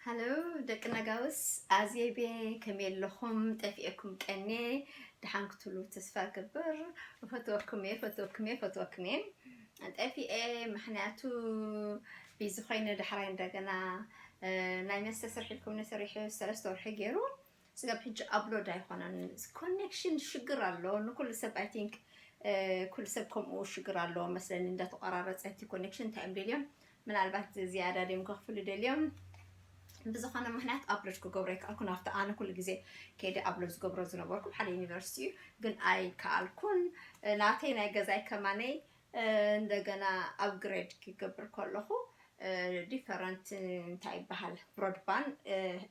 ሃሎ ደቂ ነጋውስ ኣዜቤ፣ ከመይ ኣለኹም? ጠፊኤኩም ቀኔ። ደሓን ክትሉ ተስፋ እገብር። እፈትወኩም እየ፣ እፈትወኩም እየ፣ እፈትወኩም እየ። ጠፊኤ ምኽንያቱ ቢዚ ኮይነ፣ ዳሕራይ እንደገና ናይ መስተ ስርሒ ኢልኩም ሰሪሐ ሰለስተ ወርሒ ገይሩ። ስጋብ ሕጂ ኣፕሎድ ኣይኮነን። ኮኔክሽን ሽግር ኣሎ ንኩሉ ሰብ። ኣይ ቲንክ ኩሉ ሰብ ከምኡ ሽግር ኣለዎ መስለኒ፣ እንዳተቆራረፀ እቲ ኮኔክሽን። እንታይ እዮም ደልዮም? ምናልባት ዝያዳ ድዮም ከኽፍሉ ደልዮም? ብዝኾነ ምኽንያት ኣፕሎድ ክገብሮ ኣይከኣልኩን። ኣብቲ ኣነ ኩሉ ግዜ ከይደ ኣፕሎድ ዝገብሮ ዝነበርኩ ሓደ ዩኒቨርሲቲ እዩ፣ ግን ኣይከኣልኩን። ናተይ ናይ ገዛይ ከማነይ እንደገና ኣፕግሬድ ክገብር ከለኹ ዲፈረንት እንታይ ይበሃል ብሮድባን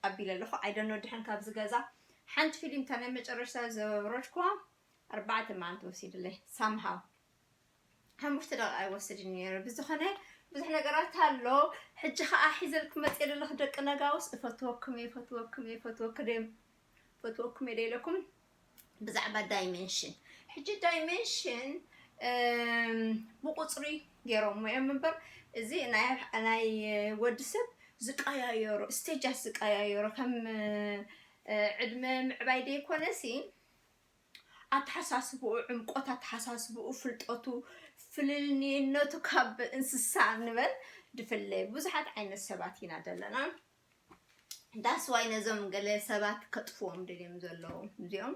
ኣቢለ ኣለኹ። ኣይደኖ ድሕን ካብዚ ገዛ ሓንቲ ፊልም እታ ናይ መጨረሻ ዘወረድኩዋ ኣርባዕተ መዓልቲ ወሲድለይ ሳምሃው ሓሙሽተ ደቂቃ ኣይወስድን ነይሩ። ብዝኾነ ብዙሕ ነገራት ኣሎ። ሕጂ ከዓ ሒዘልኩም መፅእ ዘለኹ ደቂ ነጋውስ እፈትወኩም እየ፣ እፈትወኩም እየ፣ እፈትወኩም እየ፣ እፈትወኩም እየ ደኢለኩም ብዛዕባ ዳይሜንሽን። ሕጂ ዳይሜንሽን ብቁፅሪ ገይሮሞ እዮም እምበር እዚ ናይ ወዲ ሰብ ዝቀያየሮ ስቴጃት ዝቀያየሮ ከም ዕድመ ምዕባይ ደይኮነሲ ኣተሓሳስብኡ፣ ዕምቆት ኣተሓሳስብኡ፣ ፍልጠቱ፣ ፍልልይነቱ ካብ እንስሳ ንበል ድፍለ። ብዙሓት ዓይነት ሰባት ኢና ዘለና። ዳስዋይ ነዞም ገለ ሰባት ከጥፍዎም ድልዮም ዘለዉ እዚኦም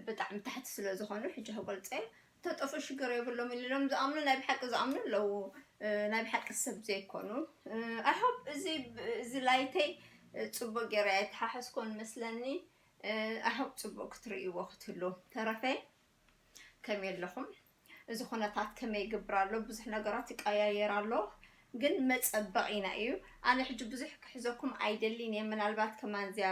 ብጣዕሚ ታሕቲ ስለ ዝኾኑ ሕጂ ክገልፀ ተጠፉ ሽግር የብሎም ኢሎም ዝኣምኑ ናይ ብሓቂ ዝኣምኑ ኣለዉ። ናይ ብሓቂ ሰብ ዘይኮኑ። ኣይ ሆፕ እዚ ላይተይ ፅቡቅ ገይረ ኣይተሓሓዝኮን መስለኒ። ኣይ ሆፕ ፅቡቅ ክትርእይዎ ክትህሉ ተረፈ ከመይ ኣለኹም? እዚ ኩነታት ከመይ ይግብር ኣሎ? ብዙሕ ነገራት ይቀያየር ኣሎ፣ ግን መጸበቒና እዩ። ኣነ ሕጂ ብዙሕ ክሕዘኩም ኣይደልን እየ። ምናልባት ከማን እዚኣ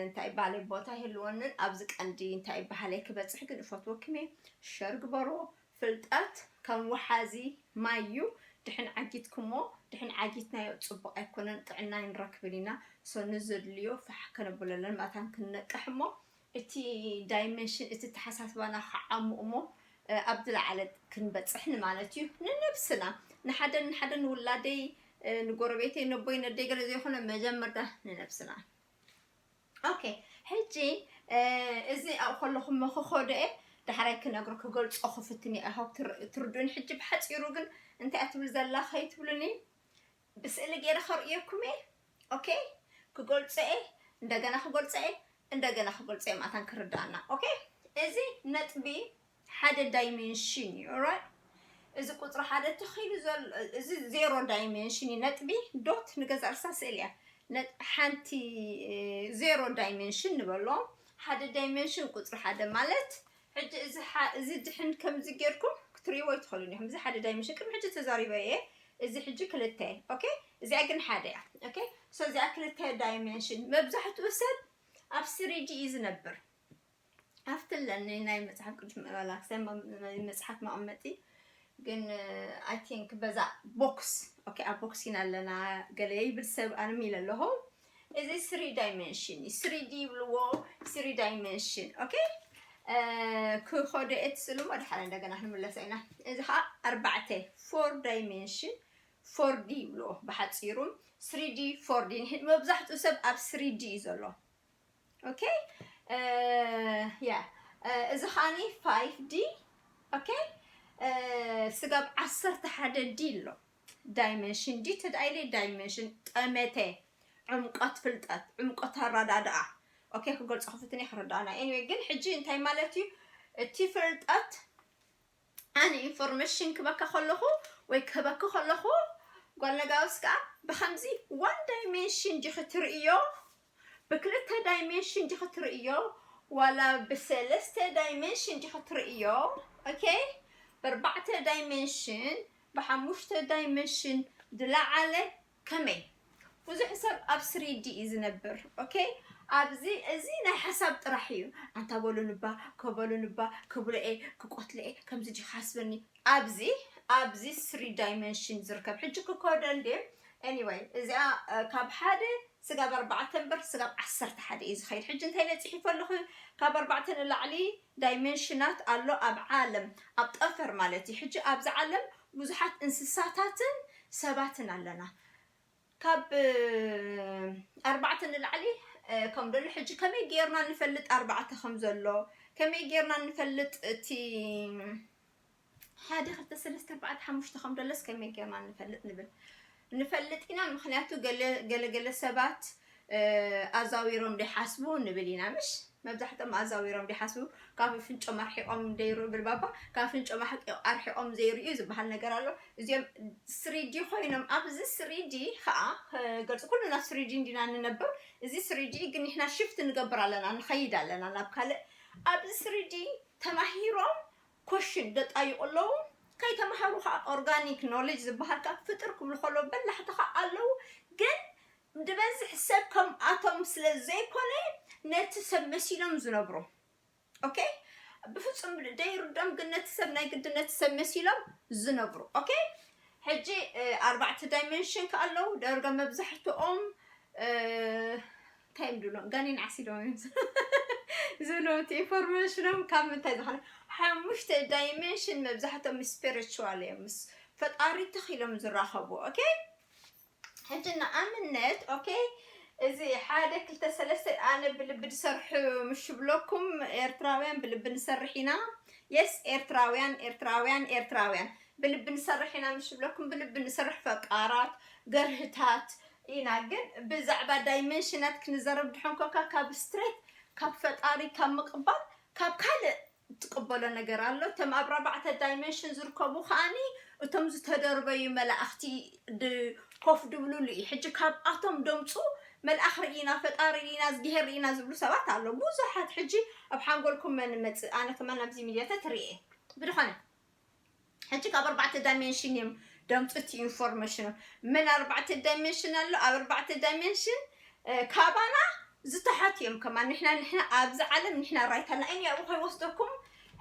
እንታይ ይበሃል ቦታ ይህልወንን ኣብዚ ቀንዲ እንታይ ይበሃል ክበፅሕ ግን እፈትወኩም እየ። ሸር ግበርዎ። ፍልጠት ከም ወሓዚ ማይ እዩ። ድሕን ዓጊትኩሞ ድሕን ዓጊትናዮ ፅቡቅ ኣይኮነን፣ ጥዕና ይንረክብን ኢና። ሶ ንዘድልዮ ፋሕ ከነብለለን መታን ክንነቅሕ እሞ እቲ ዳይመንሽን እቲ ተሓሳስባና ክዓሙ እሞ ኣብ ዝለዓለ ክንበፅሕ ንማለት እዩ። ንነብስና ንሓደን ንሓደን ንውላደይ ንጎረቤተይ ነቦይ ነደይ ገለ ዘይኮነ መጀመርታ ንነብስና። ኦኬ ሕጂ እዚ ኣብኡ ከለኹ መኸኸዶ እየ ዳሕራይ ክነግሮ ክገልፆ ክፍትን እየ። ኣይ ሆፕ ትርድኡን። ሕጂ ብሓፂሩ ግን እንታይ እያ ትብል ዘላ ከይትብሉኒ ብስእሊ ገይረ ከርእየኩም እየ። ኦኬ ክገልፆ እየ፣ እንደገና ክገልፆ እየ፣ እንደገና ክገልፆ እየ ማእታን ክርዳኣና። ኦኬ እዚ ነጥቢ ሓደ ዳይሜንሽን እዩ። ኦራይት እዚ ቁፅሪ ሓደ ተኺሉ ዘሎ እዚ ዜሮ ዳይሜንሽን እዩ። ነጥቢ ዶት ንገዛ እርሳ ስእሊ እያ። ሓንቲ ዜሮ ዳይሜንሽን ንበሎ። ሓደ ዳይሜንሽን ቁፅሪ ሓደ ማለት ሕጂ እዚ ድሕን ከምዚ ጌርኩም ክትርእይዎ ይትኽእሉ ኢኹም። እዚ ሓደ ዳይሜንሽን ቅድሚ ሕጂ ተዛሪበ እየ። እዚ ሕጂ ክልተ። ኦኬ እዚኣ ግን ሓደ እያ። ኦኬ ሶ እዚኣ ክልተ ዳይሜንሽን። መብዛሕትኡ ሰብ ኣብ ስሪዲ እዩ ዝነብር። ኣብቲ ኣለኒ ናይ መፅሓፍ ቅዱስ ምእመላክሰ መፅሓፍ መቐመጢ ግን ኣይ ቲንክ በዛ ቦክስ። ኦኬ ኣብ ቦክስ ኢና ኣለና። ገለ ይብል ሰብ ኣንም ኢለ ኣለኹ። እዚ ስሪ ዳይሜንሽን ስሪ ዲ ይብልዎ። ስሪ ዳይሜንሽን ኦኬ ክኸዶ እየ ትስልሞ ድሓር እንደገና ክንምለሰ ኢና። እዚ ከዓ ኣርባዕተ ፎር ዳይሜንሽን ፎር ዲ ይብልዎ ብሓፂሩ። ስሪ ዲ ፎር ዲ መብዛሕትኡ ሰብ ኣብ ስሪ ዲ እዩ ዘሎ። ኦኬ ያ እዚ ኸዓኒ ፋይፍ ዲ። ኦኬ ስጋብ ዓሰርተ ሓደ ዲ ኣሎ። ዳይመንሽን ዲ ተዳኢለ ዳይመንሽን ጠመተ ዕምቆት ፍልጠት ዕምቆት ኣረዳድኣ። ኦኬ ክገልፆ ክፍትን እየ ክረዳእና። ኤኒወይ ግን ሕጂ እንታይ ማለት እዩ እቲ ፍልጠት ኣነ ኢንፎርሜሽን ክበካ ከለኹ ወይ ክህበኪ ከለኹ ጓል ነጋውስ ከዓ ብከምዚ ዋን ዳይሜንሽን ዲኺ ትርእዮ ብክልተ ዳይሜንሽን ዲኺ ትርእዮ ዋላ ብሰለስተ ዳይሜንሽን ዲኺ ትርእዮ። ኦኬ ብኣርባዕተ ዳይሜንሽን ብሓሙሽተ ዳይሜንሽን ዝለዓለ ከመይ ብዙሕ ሰብ ኣብ ስሪዲ እዩ ዝነብር። ኦኬ ኣብዚ እዚ ናይ ሓሳብ ጥራሕ እዩ። ኣንታ በሉ ንባ ከበሉ ንባ ክብሎ እየ ክቆትለ እየ ከምዚ ዲ ሓስበኒ ኣብዚ ኣብዚ ስሪ ዳይመንሽን ዝርከብ ሕጂ ክከዶ እንዴ። ኤኒወይ እዚኣ ካብ ሓደ ስጋብ ኣርባዕተ እምበር ስጋብ ዓሰርተ ሓደ እዩ ዝኸይድ። ሕጂ እንታይ ነፂሒፈ ኣለኹ? ካብ ኣርባዕተ ንላዕሊ ዳይመንሽናት ኣሎ ኣብ ዓለም ኣብ ጠፈር ማለት እዩ። ሕጂ ኣብዚ ዓለም ብዙሓት እንስሳታትን ሰባትን ኣለና። ካብ ኣርባዕተ ንላዕሊ ከም ደሎ ሕጂ ከመይ ጌርና ንፈልጥ ኣርባዕተ ከም ዘሎ? ከመይ ጌርና ንፈልጥ እቲ ሓደ ክልተ ሰለስተ ኣርባዕተ ሓሙሽተ ከም ደሎስ ከመይ ጌርና ንፈልጥ ንብል? ንፈልጥ ኢና። ምክንያቱ ገለ ገለ ሰባት ኣዛዊሮም ዶ ይሓስቡ ንብል ኢና። ምሽ መብዛሕትኦም ኣዛዊሮም ዶ ይሓስቡ? ካብ ፍንጮም ኣርሒቆም ዘይርኡ ብል ባባ፣ ካብ ፍንጮም ኣርሒቆም ዘይርኡ ዝበሃል ነገር ኣሎ። እዚኦም ስሪዲ ኮይኖም ኣብዚ ስሪዲ ከዓ ገልፂ ኩሉ ናብ ስሪዲ እንዲና ንነብር። እዚ ስሪዲ ግን ንሕና ሽፍት ንገብር ኣለና፣ ንኸይድ ኣለና ናብ ካልእ። ኣብዚ ስሪዲ ተማሂሮም ኮሽን ደጣይቁ ኣለዉ። ከይተማሃሩ ከዓ ኦርጋኒክ ኖሌጅ ዝበሃል ከዓ ፍጥር ክብሉ ከለዉ በላሕቲ ከዓ ኣለዉ። ግን ዝበዝሕ ሰብ ከምኣቶም ስለ ዘይኮነ ነቲ ሰብ መሲሎም ዝነብሩ። ኦኬ፣ ብፍጹም ደይርዶም ግን ነቲ ሰብ ናይ ግዲ ነቲ ሰብ መሲሎም ዝነብሩ። ኦኬ፣ ሕጂ ኣርባዕተ ዳይሜንሽን ከኣለዉ ደርጋ መብዛሕትኦም እንታይ እዮም ድብሎም ጋኔን ዓሲዶም እዮም ዝብሎም እቲ ኢንፎርሜሽኖም ካብ ምንታይ ዝኾነ ሓሙሽተ ዳይሜንሽን መብዛሕትኦም ስፒሪቹዋል እዮም ምስ ፈጣሪ ተኺሎም ዝራኸቡ። ኦኬ፣ ሕጂ ንኣብነት ኦኬ፣ እዚ ሓደ ክልተ ሰለስተ ኣነ ብልቢ ዝሰርሑ ምሽ ብለኩም ኤርትራውያን ብልቢ ንሰርሕ ኢና። የስ ኤርትራውያን ኤርትራውያን ኤርትራውያን ብልቢ ንሰርሕ ኢና ምሽ ብለኩም ብልቢ ንሰርሕ ፈቃራት ገርህታት ኢና። ግን ብዛዕባ ዳይሜንሽናት ክንዘረብ ድሕን ኮካ ካብ ስትሬት ካብ ፈጣሪ ካብ ምቕባል ካብ ካልእ ትቅበሎ ነገር ኣሎ። እቶም ኣብ ኣርባዕተ ዳይሜንሽን ዝርከቡ ከኣኒ እቶም ዝተደርበዩ መላእኽቲ ኮፍ ድብሉሉ እዩ። ሕጂ ካብኣቶም ደምፁ መልኣኽ ርኢና ፈጣሪ ርኢና እዝግሄር ርኢና ዝብሉ ሰባት ኣሎ ብዙሓት። ሕጂ ኣብ ሓንጎልኩም መን መፅእ ኣነ ከማን ኣብዚ ሚድያታት ርኤ ብድኾነ ሕጂ ካብ ኣርባዕተ ዳይሜንሽን እዮም ደምፁ እቲ ኢንፎርሜሽኖም። መን ኣርባዕተ ዳይሜንሽን ኣሎ ኣብ ኣርባዕተ ዳይሜንሽን ካባና ዝተሓት እዮም ከማን። ንሕና ንሕና ኣብዚ ዓለም ንሕና ራይት ኣለና። እኔ ኣብኡ ከይወስደኩም።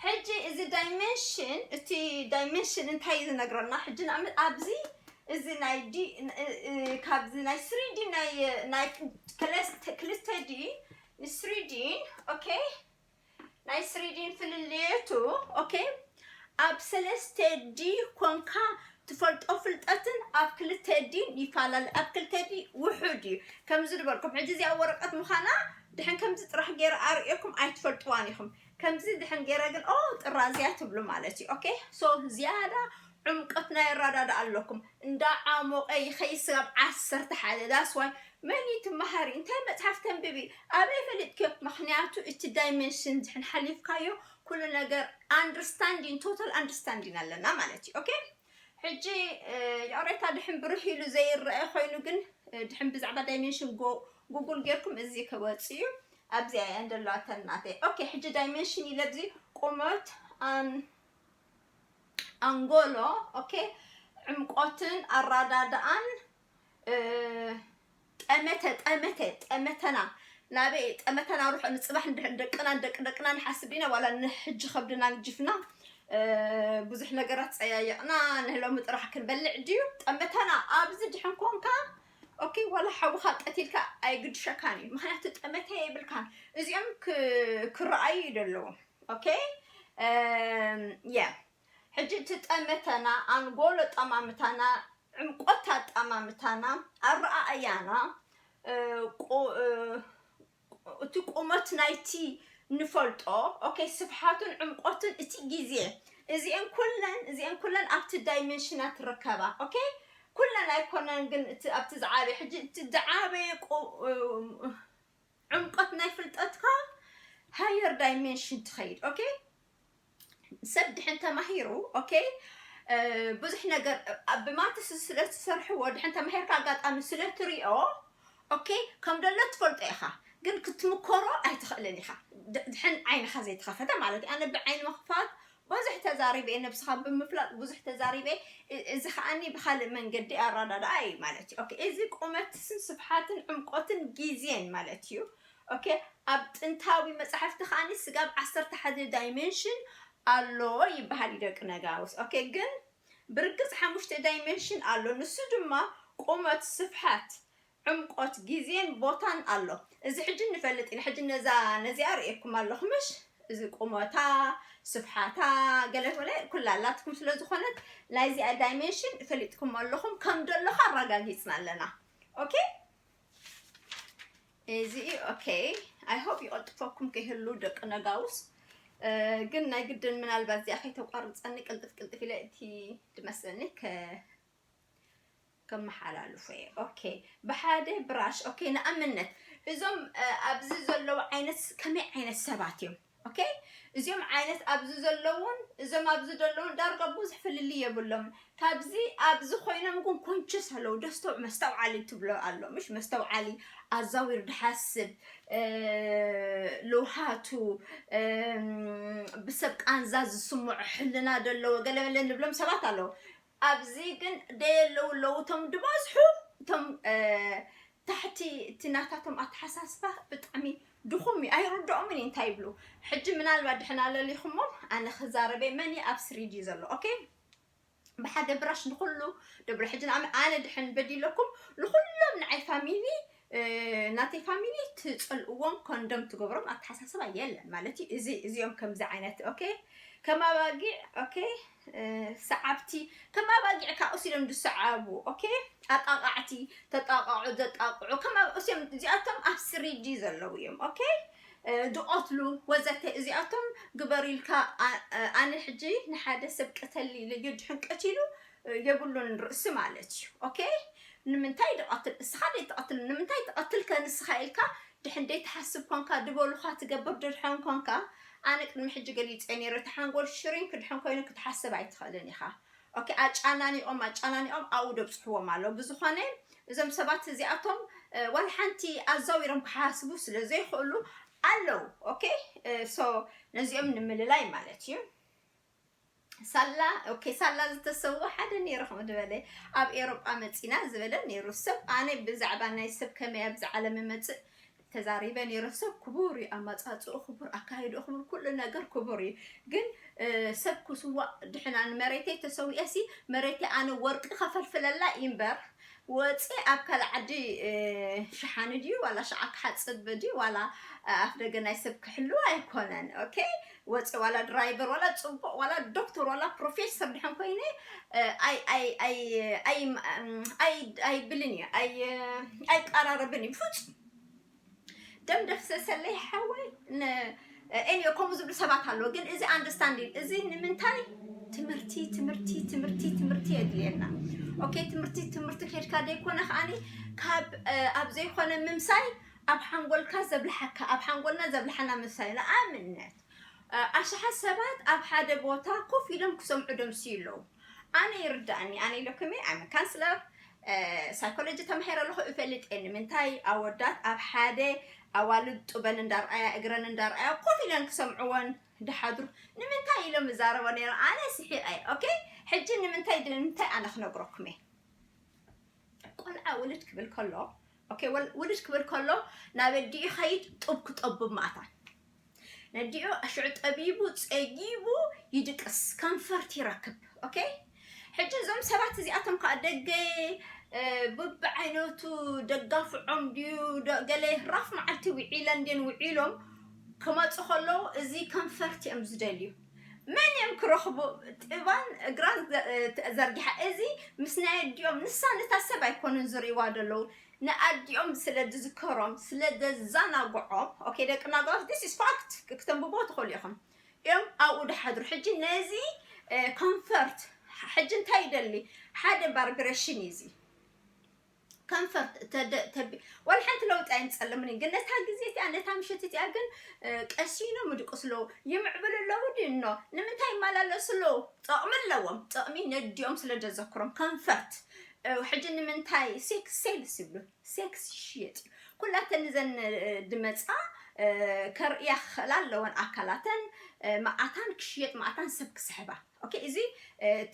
ሕጂ እዚ ዳይሜንሽን እቲ ዳይሜንሽን እንታይ እዩ ዝነግረና? ሕጂ ንኣብነት ኣብዚ እዚ ናይ ዲ ካብዚ ናይ ስሪዲ ናይ ናይ ክልተ ዲ ስሪዲ ኦኬ ናይ ስሪዲን ፍልልየቱ ኦኬ ኣብ ሰለስተ ዲ ኮንካ ትፈልጦ ፍልጠትን ኣብ ክልተ ዲን ይፈላለ። ኣብ ክልተ ዲ ውሑድ እዩ። ከምዚ ዝበልኩም ሕጂ እዚኣ ወረቀት ምዃና ድሕን ከምዚ ጥራሕ ገይረ ኣርእየኩም ኣይትፈልጥዋን ኢኹም። ከምዚ ድሕን ገይረ ግን ኦ ጥራዝያ ትብሉ ማለት እዩ። ኦኬ ሶ ዝያዳ ዕምቀት ናይ ኣረዳዳ ኣለኩም። እንዳ ዓሞቀ ይኸይ ስጋብ ዓሰርተ ሓደ that's why መን እዩ ትመሃሪ እንታይ መፅሓፍ ተንብቢ ኣበይ ፈሊጥክዮ? ምክንያቱ እቲ ዳይሜንሽን ድሕን ሓሊፍካዮ ኩሉ ነገር understanding total understanding ኣለና ማለት እዩ። ኦኬ ሕጂ ይቕሬታ ድሕን ብርህ ኢሉ ዘይረአ ኮይኑ ግን ድሕን ብዛዕባ ዳይሜንሽን ጉጉል ጌርኩም እዚ ክወፅ እዩ። ኣብዚኣ እየን ዘለዋተን ናተይ። ኦኬ ሕጂ ዳይሜንሽን ኢለ ኣብዚ ቁመት ኣንጎሎ ኦኬ ዕምቆትን ኣራዳድኣን ጠመተ ጠመተ ጠመተና ናበይ ጠመተና ሩሕ ንፅባሕ ንድሕን ደቅና ንደቂ ደቅና ንሓስብ ኢና ዋላ ንሕጂ ከብድና ንጅፍና ብዙሕ ነገራት ፀያየቕና ንህሎሚ ጥራሕ ክንበልዕ ድዩ ጠመተና ኣብዚ ድሕን ኮንካ ኦኬ ዋላ ሓውኻ ቀቲልካ ኣይግድሸካን እዩ ምክንያቱ ጠመተ የብልካን እዚኦም ክረኣዩ እዩ ደለዎም ኦኬ የ ሕጂ እቲ ጠመተና ኣንጎሎ ጠማምታና ዕምቆት ኣጠማምታና ኣረኣእያና እቲ ቁመት ናይቲ ንፈልጦ ኦኬ ስፍሓቱን ዕምቆትን እቲ ግዜ እዚአን ኩለን እዚአን ኩለን ኣብቲ ዳይሜንሽናት ትርከባ ኦኬ ኩለን ኣይኮነን ግን ኣብቲ ዝዓበየ ሕጂ እቲ ዝዓበየ ዕምቆት ናይ ፍልጠትካ ሃየር ዳይሜንሽን ትኸይድ ኦኬ ሰብ ድሕን ተማሂሩ ኦኬ ብዙሕ ነገር ብማትስ ስለትሰርሕዎ ድሕን ተማሂርካ ኣጋጣሚ ስለትሪኦ ኦኬ ከም ደሎ ትፈልጦ ኢኻ ግን ክትምኮሮ ኣይትኽእልን ኢኻ ድሕን ዓይንኻ ዘይተኸፈተ ማለት እዩ ኣነ ብዓይኒ መኽፋት ብዙሕ ተዛሪበ ነብስኻ ብምፍላጥ ብዙሕ ተዛሪበ እዚ ከዓኒ ብካልእ መንገዲ ኣረዳድኣ እዩ ማለት እዩ እዚ ቁመትን ስፍሓትን ዕምቆትን ግዜን ማለት እዩ ኦኬ ኣብ ጥንታዊ መፅሓፍቲ ከዓኒ ስጋብ ዓሰርተ ሓደ ዳይሜንሽን ኣሎ ይበሃል እዩ ደቂ ነጋውስ ኦኬ ግን ብርግፅ ሓሙሽተ ዳይሜንሽን ኣሎ ንሱ ድማ ቁመት ስፍሓት ዕምቆት ግዜን ቦታን ኣሎ እዚ ሕጂ ንፈልጥ ኢና ሕጂ ነዛ ነዚኣ ርእየኩም ኣለኹ ምሽ እዚ ቁመታ ስፍሓታ ገለ ገለ ኩላ ኣላትኩም ስለ ዝኾነት ናይዚኣ ዳይሜንሽን ፈሊጥኩም ኣለኹም ከም ደለኹ ኣረጋጊፅና ኣለና ኦኬ፣ እዚ ኦኬ። I hope ይቐልጥፈኩም ከይህሉ ደቂ ነጋውስ። ግን ናይ ግድን ምናልባት እዚኣ ከይተቋርፀኒ ቅልጥፍ ቅልጥፍ ኢለ እቲ ድመስለኒ ከመሓላልፎ እየ። ኦኬ፣ ብሓደ ብራሽ። ኦኬ፣ ንኣብነት እዞም ኣብዚ ዘለዉ ዓይነት ከመይ ዓይነት ሰባት እዮም? ኦኬ፣ እዚኦም ዓይነት ኣብዚ ዘለውን እዞም ኣብዚ ዘለውን ዳርጋ ብዙሕ ፍልልይ የብሎም። ካብዚ ኣብዚ ኮይኖም ግን ኮንችስ ኣለዉ። ደስተው መስተውዓሊ ትብሎ ኣሎ፣ ምሽ መስተውዓሊ፣ ኣዛዊር ድሓስብ፣ ለውሃቱ፣ ብሰብ ቃንዛ ዝስምዖ ሕልና ደለዎ ገለመለ ንብሎም ሰባት ኣለዉ። ኣብዚ ግን ደየለዉ ኣለዉ። እቶም ድበዝሑ እቶም ታሕቲ እቲ ናታቶም ኣተሓሳስባ ብጣዕሚ ድኹም እዩ፣ ኣይርድኦምን እዩ እንታይ ይብሉ። ሕጂ ምናልባት ድሕና ለሊኹሞም ኣነ ክዛረበ መን ኣብ ስሪድ እዩ ዘሎ። ኦኬ፣ ብሓደ ብራሽ ንኩሉ ደብረ ሕጂ ንኣመ ኣነ ድሕን በዲለኩም ንኩሎም ንዓይ ፋሚሊ ናተይ ፋሚሊ ትፀልእዎም ኮንደም ትገብሮም ኣተሓሳስባ የለን ማለት እዩ። እዚ እዚኦም ከምዚ ዓይነት ኦኬ፣ ከም ኣባጊዕ ኦኬ፣ ሰዓብቲ ከም ኣባጊዕ ካብ እሱ ኢሎም ዝሰዓቡ ኦኬ፣ ኣጣቃዕቲ ተጣቃዑ ዘጣቅዑ ከም እዚኦም እዚኣቶም ኣብ ስሪጂ ዘለዉ እዮም ኦኬ። ድቐትሉ ወዘተ እዚኣቶም ግበሩ ኢልካ ኣነ ሕጂ ንሓደ ሰብ ቅተሊ ኢለዮ ድሕን ቀቲሉ የብሉን ርእሲ ማለት እዩ ኦኬ። ንምንታይ ድቐትል እስኻ ደይትቐትል ንምንታይ ትቐትል ከ ንስኻ ኢልካ ድሕን ደይትሓስብ ኮንካ ድበሉኻ ትገብር ድድሕን ኮንካ ኣነ ቅድሚ ሕጂ ገሊፀ ነይረ እቲ ሓንጎል ሽሪንክ ድሕን ኮይኑ ክትሓስብ ኣይትኽእልን ኢኻ። ኦኬ ኣጫናኒቆም ኣጫናኒቆም ኣብኡ ደብፅሕዎም ኣሎ። ብዝኾነ እዞም ሰባት እዚኣቶም ዋላ ሓንቲ ኣዛዊሮም ክሓስቡ ስለ ዘይኽእሉ ኣለዉ። ኦኬ ሶ ነዚኦም ንምልላይ ማለት እዩ። ሳላ ኦኬ ሳላ ዝተሰወ ሓደ ነይሩ ከምኡ ዝበለ ኣብ ኤሮጳ መፂና ዝበለ ነይሩ ሰብ ኣነ ብዛዕባ ናይ ሰብ ከመይ ኣብዚ ዓለም መፅእ ተዛሪበ ነይረ። ሰብ ክቡር እዩ፣ ኣመፃፅኡ ክቡር፣ ኣካይድኡ ክቡር፣ ኩሉ ነገር ክቡር እዩ። ግን ሰብ ክስዋእ ድሕና ንመሬተይ ተሰዊኤ ሲ መሬተይ ኣነ ወርቂ ከፈልፍለላ እዩ እምበር ወፂ ኣብ ካልእ ዓዲ ሸሓኒ ድዩ ዋላ ሸዓ ክሓፅብ ድዩ ዋላ ኣፍ ደገ ናይ ሰብ ክሕልው ኣይኮነን። ኦኬ ወፂ ዋላ ድራይቨር ዋላ ፅቡቅ ዋላ ዶክተር ዋላ ፕሮፌሰር ድሕን ኮይነ ኣይብልን እየ ኣይቀራረብን እዩ ብፍፁም። ደም ደፍሰሰለይ ሓወይ። ኤኒዮ ከምኡ ዝብሉ ሰባት ኣለዉ ግን እዚ ኣንደርስታንዲንግ እዚ ንምንታይ ትምህርቲ ትምህርቲ ትምህርቲ ትምህርቲ የድልየና። ኦኬ ትምህርቲ ትምህርቲ ከድካ ዘይኮነ ከዓኒ ካብ ኣብ ዘይኮነ ምምሳይ ኣብ ሓንጎልካ ዘብልሓካ ኣብ ሓንጎልና ዘብልሓና ምምሳይ ንኣብነት ኣሽሓት ሰባት ኣብ ሓደ ቦታ ኮፍ ኢሎም ክሰምዑ ደምስዩ ኣለዉ። ኣነ ይርዳእኒ ኣነ ኢለኩም እየ ኣነ ካንስለር ሳይኮሎጂ ተማሂረ ኣለኹ እፈልጥ እየ ንምንታይ ኣወዳት ኣብ ሓደ ኣዋልድ ጡበን እንዳርኣያ እግረን እንዳርኣያ ኮፍ ኢለን ክሰምዕወን ድሓድሩ ንምንታይ ኢሎም ይዛረቦ ነይረ ኣነ ስሒቐ ኦኬ ሕጂ ንምንታይ ንምንታይ ኣነ ክነግረኩም እየ ቆልዓ ውልድ ክብል ከሎ ኦኬ ውልድ ክብል ከሎ ናብ ኣዲኡ ይኸይድ ጡብ ክጠቡ ማእታን ነዲኡ ኣሽዑ ጠቢቡ ጸጊቡ ይድቅስ ኮንፈርት ይረክብ ኦኬ ሕጂ እዞም ሰባት እዚኣቶም ከዓ ደገ ብብዓይነቱ ደጋፍዖም ድዩ ገለ ራፍ መዓልቲ ውዒለን ድን ውዒሎም ክመፁ ከለዉ እዚ ኮንፈርት እዮም ዝደልዩ መን እዮም ክረኽቡ ጥባን እግራን ዘርጊሓ እዚ ምስ ናይ ኣዲኦም ንሳ ነታ ሰብ ኣይኮኑን ዝርእዋ ዘለዉ ንኣዲኦም ስለ ዝዝከሮም ስለ ዘዘናግዖም okay ደቂ ናጋውስ this is fact ክተንብቦ ትኽእሉ ኢኹም እዮም ኣብኡ ድሓድሩ ሕጂ ነዚ ኮንፈርት ሕጂ እንታይ ይደሊ ሓደ ባርብረሽን እዩ እዚ ኮንፈርት ወላ ሓንቲ ለውጢ ኣይምፀለምን ግን ነታ ግዜ እቲኣ ነታ ምሸት እቲኣ ግን ቀሲኖም ይድቅሱ ኣለዉ ይምዕብሉ ኣለዉ ድኖ ንምንታይ ይመላለሱ ኣለዉ ጠቕሚ ኣለዎም ጠቕሚ ነዲኦም ስለ ዘዘክሮም ኮንፈርት ሕጂ ንምንታይ ሴክስ ሴልስ ይብሉ ሴክስ ይሽየጥ እዩ ኩላተን እዘን ድመፃ ከርእያ ክኽእላ ኣለወን ኣካላተን መኣታን ክሽየጥ መኣታን ሰብ ክስሕባ ኦኬ እዚ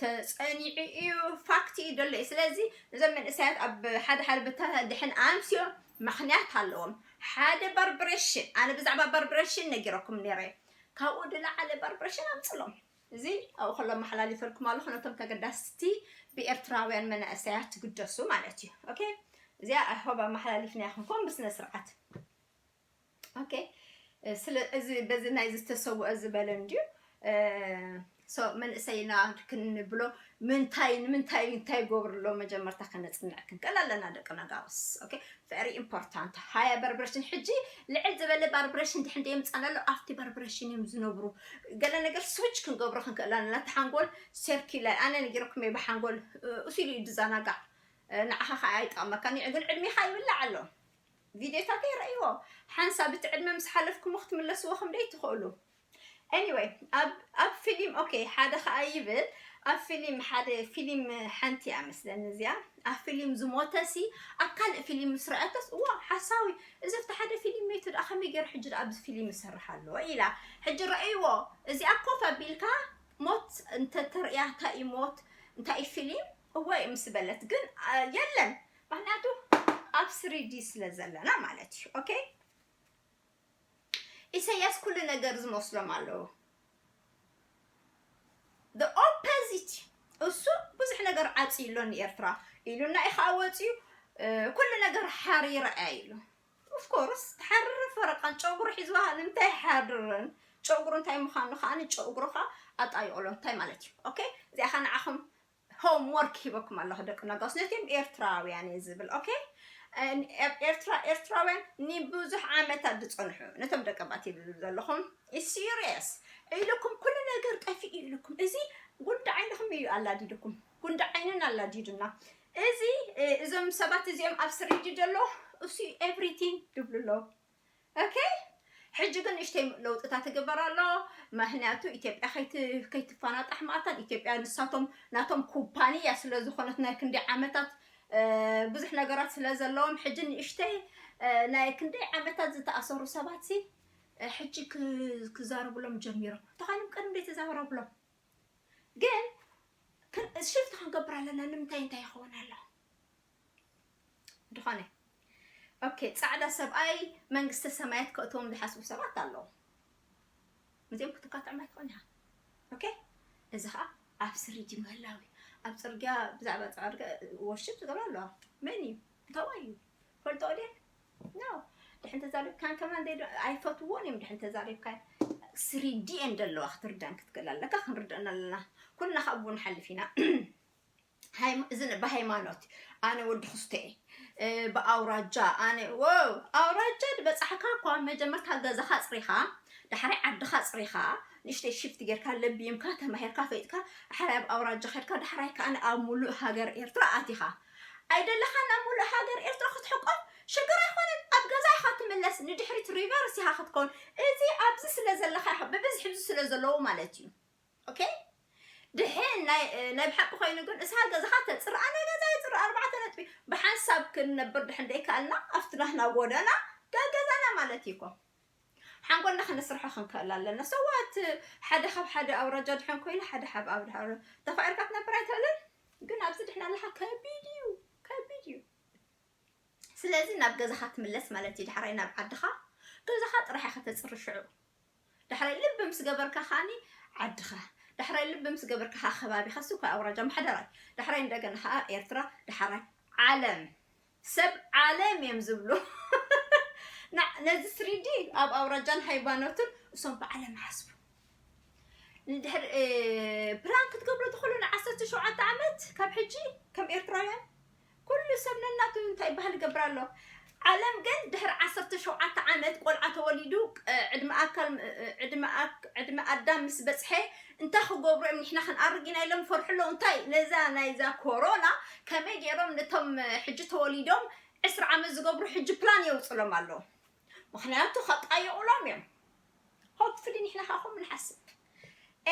ተፀኒዑ እዩ ፋክት እዩ ደሎ እዩ ስለዚ እዞም መንእሰያት ኣብ ሓደ ሓደ ብታ ድሕን ኣምስዮ ምክንያት ኣለዎም ሓደ ባርብሬሽን ኣነ ብዛዕባ ባርብሬሽን ነጊረኩም ነይረ ካብኡ ድለዓለ ባርብሬሽን ኣምፅሎም እዚ ኣብኡ ከሎ መሓላሊፈልኩም ኣለኹ ነቶም ተገዳስቲ ብኤርትራውያን መናእሰያት ትግደሱ ማለት እዩ ኦኬ እዚኣ ኣይሆብ ኣመሓላሊፍና ይኹንኩም ብስነ ስርዓት ኦኬ ስለ እዚ በዚ ናይ ዝተሰውአ ዝበለ እንድዩ So መንእሰይና ክንብሎ ምንታይ ንምንታይ እንታይ ይገብሩ ኣሎ መጀመርታ ከነፅንዕ ክንክእል ኣለና ደቂ ነጋውስ። Okay, very important. ሃያ በርበረሽን ሕጂ ልዕል ዝበለ በርበረሽን ድሕን ደየምፃና ኣሎ ኣብቲ በርበረሽን እዮም ዝነብሩ። ገለ ነገር ስዊች ክንገብሮ ክንክእል ኣለና። እቲ ሓንጎል ሰርኪለ ኣነ ነጊረኩም እየ ብሓንጎል እሱ ኢሉ እዩ ዝዘናጋዕ። ንዓኻ ከዓ ኣይጠቕመካ። ግን ዕድሜኻ ይብላዕ ኣሎ። ቪድዮታት ይረእይዎ። ሓንሳብ እቲ ዕድመ ምስ ሓለፍኩም ክትምለስዎ ከም ደይ ትኽእሉ። Anyway, ኣብ ኣብ ፊልም okay ሓደ ከዓ ይብል ኣብ ፊልም ሓደ ፊልም ሓንቲ እያ መስለኒ እዚኣ ኣብ ፊልም ዝሞተሲ ኣብ ካልእ ፊልም ምስ ረኣቶስ እዋ ሓሳዊ እዚ ኣብቲ ሓደ ፊልም መይቱ ደኣ ከመይ ገይሩ ሕጂ ደኣ ኣብዚ ፊልም ይሰርሕ ኣለዎ ኢላ ሕጂ ረእይዎ እዚኣ ኮፍ ኣቢልካ ሞት እንተተርእያ እንታይ እዩ ሞት እንታይ እዩ ፊልም እወ ምስ በለት ግን የለን ምክንያቱ ኣብ ስሪዲ ስለ ዘለና ማለት እዩ okay ኢሰያስ ኩሉ ነገር ዝመስሎም ኣለዉ the opposite እሱ ብዙሕ ነገር ዓፂ ኣሎ ንኤርትራ ኢሉና እዩ ከዓ ወፂኡ ኩሉ ነገር ሓሪረ እያ ኢሉ of course ትሓርር ፈረቃን ጨጉሩ ሒዝዋ ንምንታይ ሓርርን ጨጉሩ እንታይ ምዃኑ ከዓ ንጨጉሩ ከዓ ኣጣይቕሎ እንታይ ማለት እዩ okay እዚኣ ከዓ ንዓኹም homework ሂበኩም ኣለኹ ደቂ ነጋውስ ነቲኦም ኤርትራውያን እየ ዝብል okay ኤርትራ ኤርትራውያን ንብዙሕ ዓመታት ዝፀንሑ ነቶም ደቂ ባት ይብል ዘለኹም serious ኢልኩም ኩሉ ነገር ጠፊኡ ኢልኩም እዚ ጉንዲ ዓይንኹም እዩ ኣላዲድኩም ጉንዲ ዓይንን ኣላዲዱና እዚ እዞም ሰባት እዚኦም ኣብ ስሪዲ ዘሎ እሱ everything ይብሉ ኣለዉ okay ሕጂ ግን ንእሽተይ ለውጥታት ይግበር ኣሎ ምክንያቱ ኢትዮጵያ ከይትፋናጣሕ ማእታን ኢትዮጵያ ንሳቶም ናቶም ኩባንያ ስለ ዝኾነት ናይ ክንዲ ዓመታት ብዙሕ ነገራት ስለ ዘለዎም ሕጂ ንእሽተይ ናይ ክንደይ ዓመታት ዝተኣሰሩ ሰባት ሲ ሕጂ ክዛረብሎም ጀሚሮም ተኻይኖም ቅድም ዘይተዛረብሎም ግን ሽፍት ክንገብር ኣለና ንምንታይ እንታይ ይኸውን ኣሎ ድኾነ okay ፃዕዳ ሰብኣይ መንግስተ ሰማያት ከእትዎም ዝሓስቡ ሰባት ኣለዉ እዚኦም ክትካትዖም ኣይትኾን ኢኻ okay እዚ ከዓ ኣብ ስሪዲ ምህላዊ ኣብ ፅርግያ ብዛዕባ ፅርግያ ወርሽፕ ዝገብሩ ኣለዋ መን እዩ እንታይ እዩ ፈልጦ ድየ no ድሕን ተዛሪብካን ከማን ኣይፈትዎን እዮም ድሕን ተዛሪብካን ስሪዲ እየን ዘለዋ ክትርዳን ክትክእል ኣለካ ክንርድአን ኣለና ኩልና ካብ ብኡ ንሓልፍ ኢና እዚ ብሃይማኖት ኣነ ወዲ ክስተ እየ ብኣውራጃ ኣነ ወው ኣውራጃ ዝበፃሕካ እኳ መጀመርታ ገዛኻ ኣፅሪኻ ዳሕራይ ዓድኻ ኣፅሪኻ ንእሽተይ ሽፍት ጌርካ ለቢምካ ተማሂርካ ፈይጥካ ሓራይ ኣብ ኣውራጃ ከድካ ዳሕራይ ከዓ ኣብ ሙሉእ ሃገር ኤርትራ ኣቲኻ ኣይደለኻን ኣብ ሙሉእ ሃገር ኤርትራ ክትሕቆፍ ሽግር ኣይኮነን ኣብ ገዛ ኢኻ ትምለስ ንድሕሪት ሪቨርስ ኢኻ ክትከውን እዚ ኣብዚ ስለ ዘለኻ ኢኻ ብብዝሒ ኣብዚ ስለ ዘለዉ ማለት እዩ okay ድሕን ናይ ናይ ብሓቂ ኮይኑ ግን እሳ ገዛኻ ተፅርኣ ናይ ገዛ ይፅርኣ ኣርባዕተ ነጥቢ ብሓንሳብ ክንነብር ድሕን ደይከኣልና ኣብቲ ናህና ጎደና ገገዛና ማለት እዩ እኮ ሓንጎልና ክነስርሖ ክንክእል ኣለና ሰዋት ሓደ ካብ ሓደ ኣውራጃ ድሕን ኮይኑ ሓደ ካብ ኣብ ተፋቂርካ ትነብር ኣይትኽእልን ግን ኣብዚ ድሕን ኣለካ ከቢድ እዩ ከቢድ እዩ ስለዚ ናብ ገዛኻ ትምለስ ማለት እዩ ዳሕራይ ናብ ዓድኻ ገዛኻ ጥራሕ ኢኻ ተፅሪ ሽዑ ዳሕራይ ልቢ ምስ ገበርካ ከዓኒ ዓድኻ ዳሕራይ ልቢ ምስ ገበርካ ከዓ ከባቢኻ እሱ ከዓ ኣውራጃ ማሕደራይ ዳሕራይ እንደገና ከዓ ኤርትራ ዳሕራይ ዓለም ሰብ ዓለም እዮም ዝብሉ ነዚ ስሪዲ ኣብ ኣውራጃን ሃይማኖትን እሶም ብዓለም ሓስቡ ንድሕር ፕላን ክትገብሩ ትኽእሉ ንዓሰርተ ሸውዓተ ዓመት ካብ ሕጂ ከም ኤርትራውያን ኩሉ ሰብ ነናቱ እንታይ ይበሃል ይገብር ኣሎ ዓለም ግን ድሕሪ ዓሰርተ ሸውዓተ ዓመት ቆልዓ ተወሊዱ ዕድመ ኣካል ዕድመ ኣዳም ምስ በፅሐ እንታይ ክገብሩ እዮም ንሕና ክንኣርግ ኢና ኢሎም ፈርሑ ኣለዉ እንታይ ነዛ ናይዛ ኮሮና ከመይ ገይሮም ነቶም ሕጂ ተወሊዶም ዕስራ ዓመት ዝገብሩ ሕጂ ፕላን የውፅሎም ኣለዉ ምክንያቱ ከጣይቑሎም እዮም hopefully ንሕና ካኹም ንሓስብ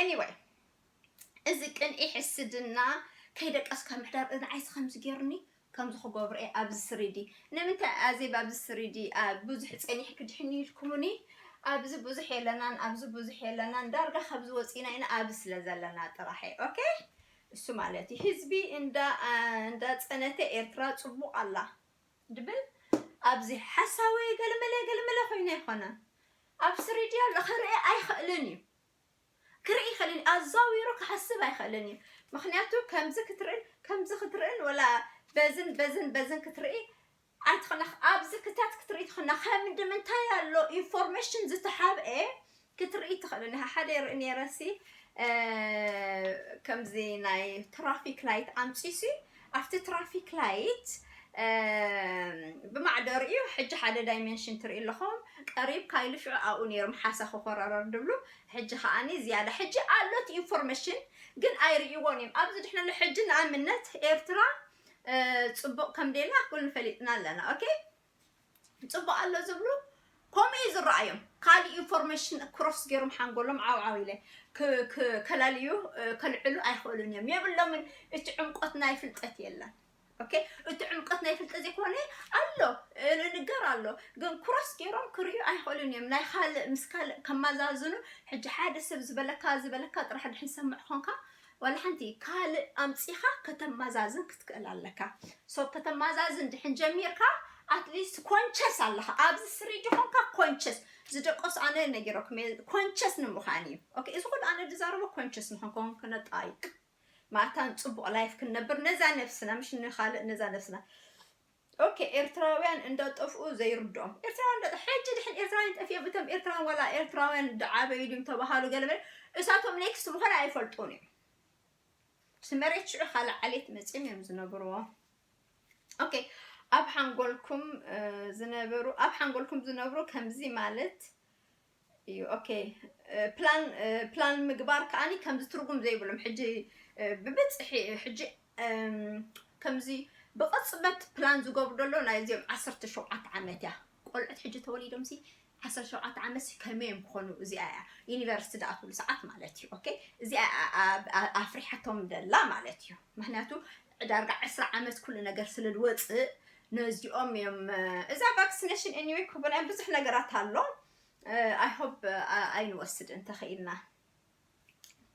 anyway እዚ ቅንኢ ሕስድና ከይደቀስካ ምሕዳር ንዓይስ ከምዚ ገይሩኒ ከምዚ ክገብሮ እየ ኣብዚ ስሪዲ ንምንታይ ኣዜብ ኣብዚ ስሪዲ ብዙሕ ፀኒሕኪ ድሕኒ ኢልኩምኒ ኣብዚ ብዙሕ የለናን ኣብዚ ብዙሕ የለናን ዳርጋ ካብዚ ወፂና ኢና ኣብዚ ስለ ዘለና ጥራሕ እየ okay እሱ ማለት እዩ ህዝቢ እንዳ እንዳ ፀነተ ኤርትራ ፅቡቅ ኣላ ድብል ኣብዚ ሓሳዊ ገልመለ ገልመለ ኮይነ ኣይኮነን ኣብ ስሪዲ ኣሎ ክርኢ ኣይኽእልን እዩ ክርኢ ይኽእልን ኣዛዊሩ ክሓስብ ኣይኽእልን እዩ ምክንያቱ ከምዚ ክትርእን ከምዚ ክትርእን ወላ በዝን በዝን በዝን ክትርኢ ኣይትኽእልና ኣብዚ ክታት ክትርኢ ትኽእልና ከምንዲ ምንታይ ኣሎ ኢንፎርሜሽን ዝተሓብኤ ክትርኢ ትኽእልን ሓደ ይርኢ ነረሲ ከምዚ ናይ ትራፊክ ላይት ኣምፂሲ ኣብቲ ትራፊክ ላይት ብማዕደሪኡ ሕጂ ሓደ ዳይሜንሽን ትርኢ ኣለኹም። ቀሪብ ካይሉ ሽዑ ኣብኡ ነይሮም ሓሳ ክኮራረር ድብሉ። ሕጂ ከዓኒ ዝያዳ ሕጂ ኣሎት ኢንፎርሜሽን ግን ኣይርእይዎን እዮም። ኣብዚ ድሕነሉ ሕጂ ንኣብነት ኤርትራ ጽቡቕ ከም ደላ ኩሉ ፈሊጥና ኣለና። ኦኬ፣ ጽቡቕ ኣሎ ዝብሉ ከምኡ እዩ ዝረኣዮም። ካልእ ኢንፎርሜሽን ክሮስ ገይሮም ሓንጎሎም ዓውዓው ኢለ ከላልዩ ከልዕሉ ኣይኽእሉን እዮም። የብሎምን። እቲ ዕምቆት ናይ ፍልጠት የለን። ኦኬ፣ እቲ ዕምቆት ናይ ፍልጠት ዘይኮነ ኣሎ ንገር ኣሎ፣ ግን ክሮስ ገይሮም ክርእዩ ኣይኽእሉን እዮም። ናይ ካልእ ምስ ካልእ ከማዛዝኑ ሕጂ ሓደ ሰብ ዝበለካ ዝበለካ ጥራሕ ድሕን ሰምዕ ኾንካ ዋላ ሓንቲ ካልእ ኣምጺኻ ከተማዛዝን ክትክእል ኣለካ። ሶ ከተማዛዝን ድሕን ጀሚርካ ኣትሊስት ኮንቸስ ኣለኻ። ኣብዚ ስሪዲ ኾንካ ኮንቸስ ዝደቀሱ ኣነ ነጊረኩም ኮንቸስ ንምዃን እዩ። ኦኬ፣ እዚ ኩሉ ኣነ ዝዛረቦ ኮንቸስ ንኽንከውን ክነጣይቅ ማእታን ጽቡቕ ላይፍ ክንነብር ነዛ ነብስና ምሽ ንኻልእ ነዛ ነብስና። ኦኬ፣ ኤርትራውያን እንዳጠፍኡ ዘይርድኦም ኤርትራውያን እንዳ ሕጂ ድሕን ኤርትራውያን ጠፍኦም እቶም ኤርትራውያን ዋላ ኤርትራውያን ድዓበዩ ድም ተባሃሉ ገለመለ እሳቶም ኔክስት ምኾነ ኣይፈልጡን እዮም። ስመሬት ሽዑ ካልእ ዓሌት መጺኦም እዮም ዝነብርዎ። ኦኬ፣ ኣብ ሓንጎልኩም ዝነብሩ ኣብ ሓንጎልኩም ዝነብሩ ከምዚ ማለት እዩ። ኦኬ፣ ፕላን ፕላን ምግባር ከዓኒ ከምዚ ትርጉም ዘይብሎም ሕጂ ብብፅሒ ሕጂ ከምዚ ብቕፅበት ፕላን ዝገብሩ ዘሎ ናይ እዚኦም ዓሰርተ ሸውዓተ ዓመት እያ። ቆልዑት ሕጂ ተወሊዶም ሲ ዓሰርተ ሸውዓተ ዓመት ሲ ከመይ እዮም ክኾኑ? እዚኣ እያ ዩኒቨርሲቲ ዝኣትውሉ ሰዓት ማለት እዩ። ኦኬ፣ እዚኣ ኣፍሪሓቶም ደላ ማለት እዩ። ምክንያቱ ዳርጋ ዕስራ ዓመት ኩሉ ነገር ስለ ዝወፅእ ነዚኦም እዮም እዛ ቫክሲኔሽን ኤኒወይ ክቡና ብዙሕ ነገራት ኣሎ። ኣይ ሆፕ ኣይንወስድ እንተኽኢልና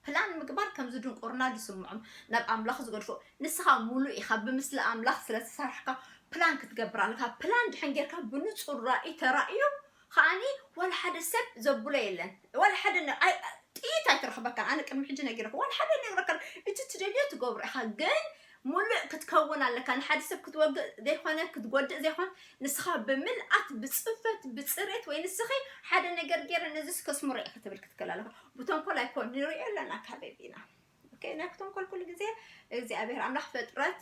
ፕላን ምግባር ከምዚ ድንቁርና ዝስምዖም ናብ ኣምላኽ ዝገድፎ። ንስኻ ሙሉእ ኢኻ ብምስሊ ኣምላኽ ስለ ተሰርሕካ ፕላን ክትገብር ኣለካ። ፕላን ድሕን ጌርካ ብንጹር ራእይ ተራእዩ ከዓኒ ዋላ ሓደ ሰብ ዘብሎ የለን። ዋላ ሓደ ጥይት ኣይትረኽበካን። ኣነ ቅድሚ ሕጂ ነጊረካ ዋላ ሓደ ነግረካ እቲ ትደልዮ ትገብሮ ኢኻ ግን ሙሉእ ክትከውን ኣለካ። ንሓደ ሰብ ክትወግእ ዘይኮነ ክትጎድእ ዘይኮን ንስኻ ብምልኣት ብፅፈት ብፅሬት ወይ ንስኺ ሓደ ነገር ገይረ ነዚ ስከስምሮ እየ ክትብል ክትክእል ኣለካ። ብተንኮል ኣይኮን ንሪኦ ኣለና ካበብ ኢና። ኦኬ፣ ናይ ተንኮል ኩሉ ግዜ እግዚኣብሔር ኣምላኽ ፍጥረት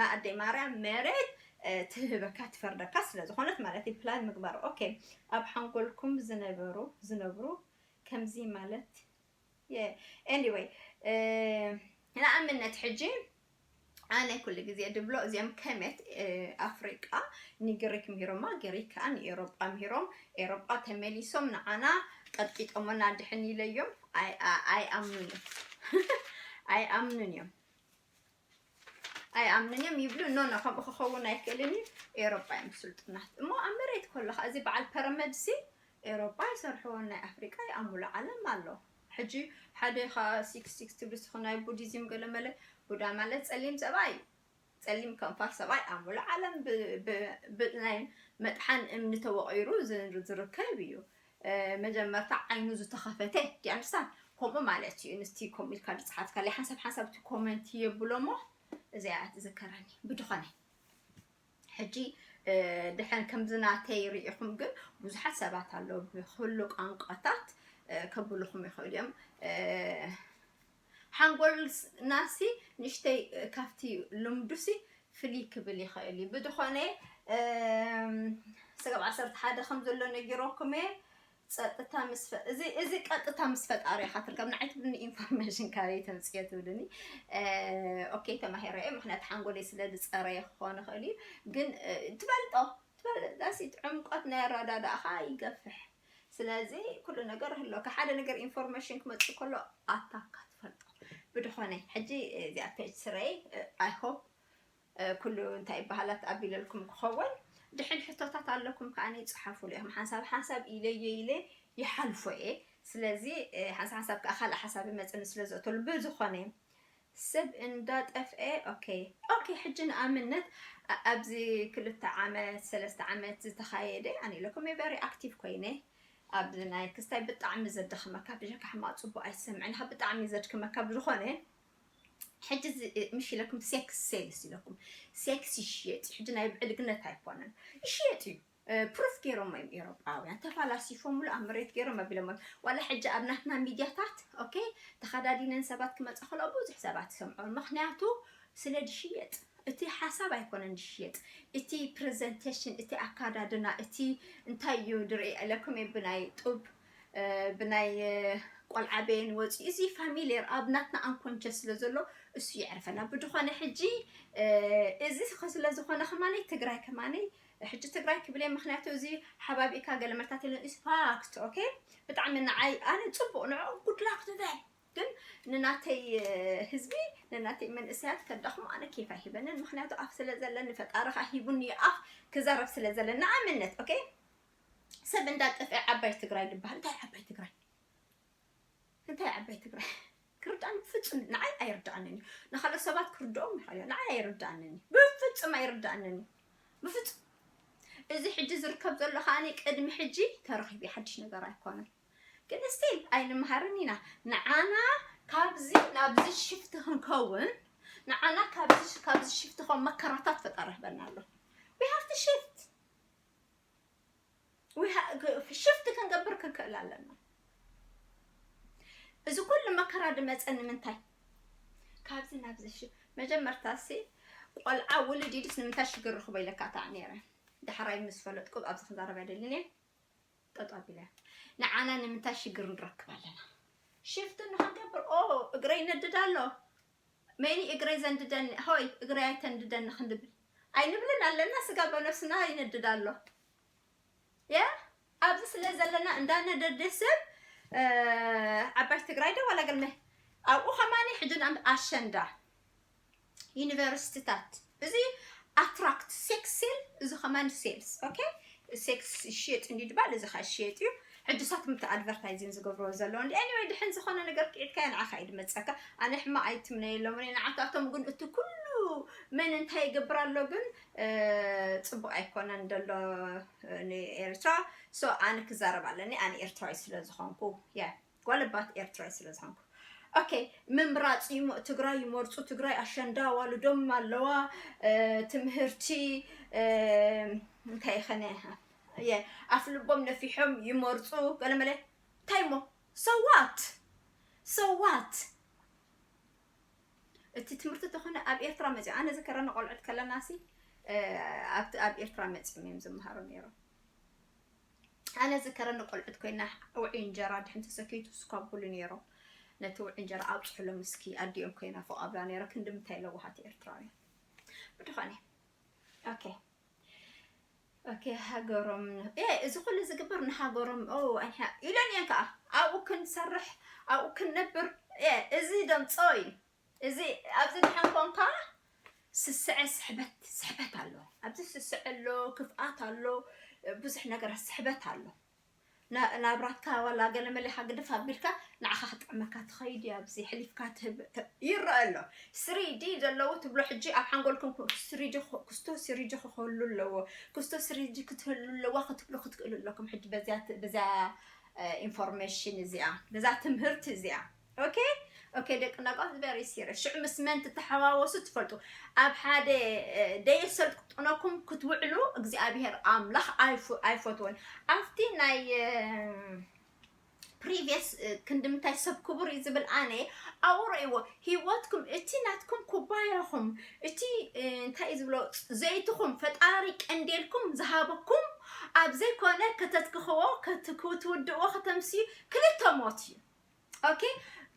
ማኣደይ ማርያም መሬት ትህበካ ትፈርደካ ስለ ዝኾነት ማለት እዩ። ፕላን ምግባር ኦኬ። ኣብ ሓንጎልኩም ዝነበሩ ዝነብሩ ከምዚ ማለት ኤኒወይ ንኣብነት ሕጂ ኣነ ኩሉ ግዜ ድብሎ እዚኦም ከመት ኣፍሪቃ ንግሪክ ምሂሮማ ግሪክ ከዓ ንኤሮጳ ምሂሮም ኤሮጳ ተመሊሶም ንዓና ቀጥቂጦሞና ድሕን ኢለዮም ኣይኣምኑን እዮም ኣይኣምኑን እዮም ኣይኣምኑን እዮም ይብሉ። ኖ ኖ ከምኡ ክኸውን ኣይክእልን እዩ። ኤሮጳ እዮም ስልጡናት እሞ ኣብ መሬት ከለኻ እዚ በዓል ፐረመድሲ ኤሮጳ ይሰርሕዎ ናይ ኣፍሪቃ ይኣምሉ ዓለም ኣሎ። ሕጂ ሓደ ኻ ሲክስ ሲክስ ትብሉ ስኹ ናይ ቡዲዝም ገለመለ ቡዳ ማለት ጸሊም ሰብኣይ ጸሊም ከንፋር ሰብኣይ ኣምሉ ዓለም ብናይ መጥሓን እምኒ ተወቒሩ ዝርከብ እዩ። መጀመርታ ዓይኑ ዝተኸፈተ ዲኣንስታን ከምኡ ማለት እዩ። ንስቲ ከምኡ ኢልካ ዝፅሓፍካለይ ሓንሳብ ሓንሳብ እቲ ኮመንት የብሎ እሞ እዚኣ ትዝከረኒ ብድኾነ ሕጂ ድሕን ከምዚ ናተይ ርኢኹም ግን ብዙሓት ሰባት ኣለዉ ብኩሉ ቋንቋታት ከብልኹም ይኽእሉ እዮም። ሓንጎልናሲ ንእሽተይ ካብቲ ልምዱሲ ፍልይ ክብል ይኽእል እዩ። ብድኾነ ሰገብ ዓሰርተ ሓደ ከም ዘሎ ነጊረኩም እየ። ጸጥታ ምስ እዚ እዚ ቀጥታ ምስ ፈጣሪ ኢኻ ትርከብ ንዓይ ትብልኒ ኢንፎርሜሽን ካበይ ተምጽዮ ትብልኒ። ኦኬ ተማሂረ እየ ምክንያቱ ሓንጎለይ ስለ ዝጸረየ ክኾን ይኽእል እዩ ግን ትበልጦ ትበልጥ ዳስ ዕምቆት ናይ ኣረዳዳእኻ ይገፍሕ። ስለዚ ኩሉ ነገር ህሎካ ሓደ ነገር ኢንፎርሜሽን ክመጽእ ከሎ ኣታካ ትፈልጦ። ብድኾነ ሕጂ እዚኣ ፔጅ ስረይ ኣይ ሆፕ ኩሉ እንታይ ይበሃላት ኣቢለልኩም ክኸውን ድሕን ሕቶታት ኣለኩም ከዓኒ ይፅሓፉሉ ኢኹም ሓንሳብ ሓንሳብ ኢለየ ኢለ ይሓልፎ እየ ስለዚ ሓንሳብ ሓንሳብ ከዓ ካልእ ሓሳብ ይመፅኒ ስለ ዘእተሉ ብዝኾነ ሰብ እንዳጠፍአ ኦኬ ኦኬ ሕጂ ንኣብነት ኣብዚ ክልተ ዓመት ሰለስተ ዓመት ዝተኻየደ ኣነ ኢለኩም ቨሪ ኣክቲቭ ኮይነ ኣብዚ ናይ ክስታይ ብጣዕሚ ዘደኽመካ ብጀካ ሕማቕ ፅቡቅ ኣይትሰምዕን ብጣዕሚ ዘድክመካ ብዝኾነ ሕጂ ምሽ ኢለኩም ሴክስ ሴልስ ኢለኩም ሴክስ ይሽየጥ ሕጂ ናይ ብዕልግነት ኣይኮነን ይሽየጥ እዩ ፕሩፍ ገይሮም እዮም ኤሮጳውያን፣ ተፋላሲፎምሉ ኣብ መሬት ገይሮም ኣቢሎም እዮም። ዋላ ሕጂ ኣብ ናትና ሚድያታት ኦኬ ተኸዳዲነን ሰባት ክመጻ ከሎ ብዙሕ ሰባት ይሰምዑ፣ ምክንያቱ ስለ ድሽየጥ። እቲ ሓሳብ ኣይኮነን ድሽየጥ፣ እቲ ፕሬዘንቴሽን፣ እቲ ኣካዳድና፣ እቲ እንታይ እዩ ድርኢ ኣለኩም እየ ብናይ ጡብ ብናይ ቆልዓ ቤን ወፂኡ እዚ ፋሚሊየር ኣብ ናትና ኣንኮንቸስ ስለ ዘሎ እሱ የዕርፈና። ብድኾነ ሕጂ እዚ ስለ ዝኾነ ከማነይ ትግራይ ከማነይ ሕጂ ትግራይ ክብል እየ፣ ምክንያቱ እዚ ሓባቢእካ ገለ መርታት የለን ኢስ ፋክት ኦኬ። ብጣዕሚ ንዓይ ኣነ ፅቡቅ ንዕኦም ጉድላክ ትበል ግን ንናተይ ህዝቢ ንናተይ መንእሰያት ከዳኽሞ ኣነ ኬፍ ኣይህበንን፣ ምክንያቱ ኣፍ ስለ ዘለኒ ፈጣሪ ከዓ ሂቡኒ ኣፍ ክዛረብ ስለ ዘለኒ ንኣብነት ኦኬ። ሰብ እንዳጠፍአ ዓባይ ትግራይ ዝበሃል እንታይ ዓባይ ትግራይ እንታይ ዓባይ ትግራይ ክርዳእኒ ብፍፁም ንዓይ ኣይርዳእንን እዩ። ንካልኦት ሰባት ክርድኦም ይኽእል እዩ፣ ንዓይ ኣይርዳእንን እዩ፣ ብፍፁም ኣይርዳእንን እዩ ብፍፁም። እዚ ሕጂ ዝርከብ ዘሎ ከዓኒ ቅድሚ ሕጂ ተረኺቡ ሓድሽ ነገር ኣይኮነን። ግን ስቲል ኣይንምሃርን ኢና። ንዓና ካብዚ ናብዚ ሽፍት ክንከውን ንዓና ካብዚ ካብዚ ሽፍት ከም መከራታት ፈጣሪ ህበና ኣሎ። We have to shift. ሽፍት ክንገብር ክንክእል ኣለና። እዚ ኩሉ መከራ ድመፀ ንምንታይ? ካብዚ ናብዚ ሽ መጀመርታ ሲ ቆልዓ ውልድ ኢድስ ንምንታይ ሽግር ርኽቦ ኢለካ ታዕ ነይረ። ዳሕራይ ምስ ፈለጥኩ ኣብዚ ክዛረብ ኣይደልን እየ። ጠጠው ኣቢለ ንዓና ንምንታይ ሽግር ንረክብ ኣለና? ሽፍት ንክንገብር ኦ እግረይ ይነድድ ኣሎ መኒ እግረይ ዘንድደኒ ሆይ እግረይ ኣይተንድደኒ ክንድብል ኣይንብልን ኣለና። ስጋ በነፍስና ይነድድ ኣሎ የ ኣብዚ ስለ ዘለና እንዳነደደ ሰብ ዓባይ ትግራይ ደ ዋላ ገልመ ኣብኡ ከማኒ ሕጂ ንኣም ኣሸንዳ ዩኒቨርሲቲታት እዚ ኣትራክት ሴክስ ሴል እዚ ከማን ሴልስ ኦኬ። ሴክስ ይሽየጥ እንዲ ድባል እዚ ካ ይሽየጥ እዩ። ሕጂ ሳት ምተ ኣድቨርታይዚንግ ዝገብርዎ ዘለዉ እንዲ ኤኒወይ ድሕን ዝኾነ ነገር ክዒድካ ንዓኻ እዩ ድመፀካ። ኣነ ሕማቕ ኣይትምነየሎም እኔ ንዓታቶም ግን እቲ ኩሉ መን እንታይ ይገብር ኣሎ ግን እ፣ ፅቡቅ ኣይኮነን ደሎ እ፣ ንኤርትራ። ሶ ኣነ ክዛረብ ኣለኒ ኣነ ኤርትራዊ ስለ ዝኾንኩ የ ጓለባት ኤርትራዊ ስለ ዝኾንኩ ኦኬ። ምምራፅ ይሞ- ትግራይ ይመርፁ ትግራይ ኣሸንዳ ዋልዶም ኣለዋ እ፣ ትምህርቲ እ፣ እንታይ ይኸነ የ ኣፍ ልቦም ነፊሖም ይመርፁ ገለመለ እንታይ ሞ ሰዋት ሰዋት እቲ ትምህርቲ ተኾነ ኣብ ኤርትራ መፂኡ ኣነ ዝከረኒ ቆልዑት ከለና ሲ እ፣ ኣብቲ ኣብ ኤርትራ መፂኦም እዮም ዝመሃሩ ነይሮም። ኣነ ዝከረኒ ቆልዑት ኮይና ውዒ እንጀራ ድሕን ተሰኪቱ ስኳብ ኩሉ ነይሮም። ነቲ ውዒ እንጀራ ኣብፅሕሎም እስኪ ኣዲኦም ኮይና ፎቕ ኣብላ ነይረ ክንዲ ምንታይ ለዋሃት ኤርትራውያን ብድኾነ ኦኬ ኦኬ ሃገሮም እ፣ እዚ ኩሉ ዝግበር ንሃገሮም ኦ፣ ኣይሓ- ኢለን እየን ከዓ ኣብኡ ክንሰርሕ ኣብኡ ክንነብር እ፣ እዚ ደምፆ እዩ። እዚ ኣብዚ ድሓን ኮንካ ስስዐ ስሕበት ስሕበት ኣሎ ኣብዚ ስስዐ ኣሎ ክፍኣት ኣሎ ብዙሕ ነገር ስሕበት ኣሎ። ና- ናብራትካ ዋላ ገለ መሊኻ ግድፍ ኣቢልካ ንዓኻ ክጥዕመካ ትኸይድ እያ ኣብዚ ሕሊፍካ ትህብ ተ- ይረአ ኣሎ። ስሪ ዲ ዘለዎ ትብሎ ሕጂ ኣብ ሓንጎልኩም ኩ- ስሪ ጂ ክ- ክስቶ ስሪ ጂ ክህሉ ኣለዎ። ክስቶ ስሪ ጂ ክትህሉ ኣለዋ ክትብሉ ክትክእሉ ኣለኩም ሕጂ በዚያ ት- በዚያ ኢንፎርሜሽን እዚኣ በዛ ትምህርቲ እዚኣ ኦኬ ኦኬ ደቂ ናቋት very serious ሽዑ ምስ መን ትተሓዋወሱ ትፈልጡ ኣብ ሓደ ደየሰልጥነኩም ክትውዕሉ እግዚኣብሔር ኣምላኽ ኣይፈትዎን ኣብቲ ናይ previous ክንዲ ምንታይ ሰብ ክቡር እዩ ዝብል ኣነ ኣብኡ ረእይዎ ህይወትኩም እቲ ናትኩም ኩባያኹም እቲ እንታይ እዩ ዝብሎ ዘይትኹም ፈጣሪ ቀንዴልኩም ዝሃበኩም ኣብ ዘይኮነ ከተትክኽዎ ክትውድእዎ ከተምስዩ ክልተ ሞት እዩ ኦኬ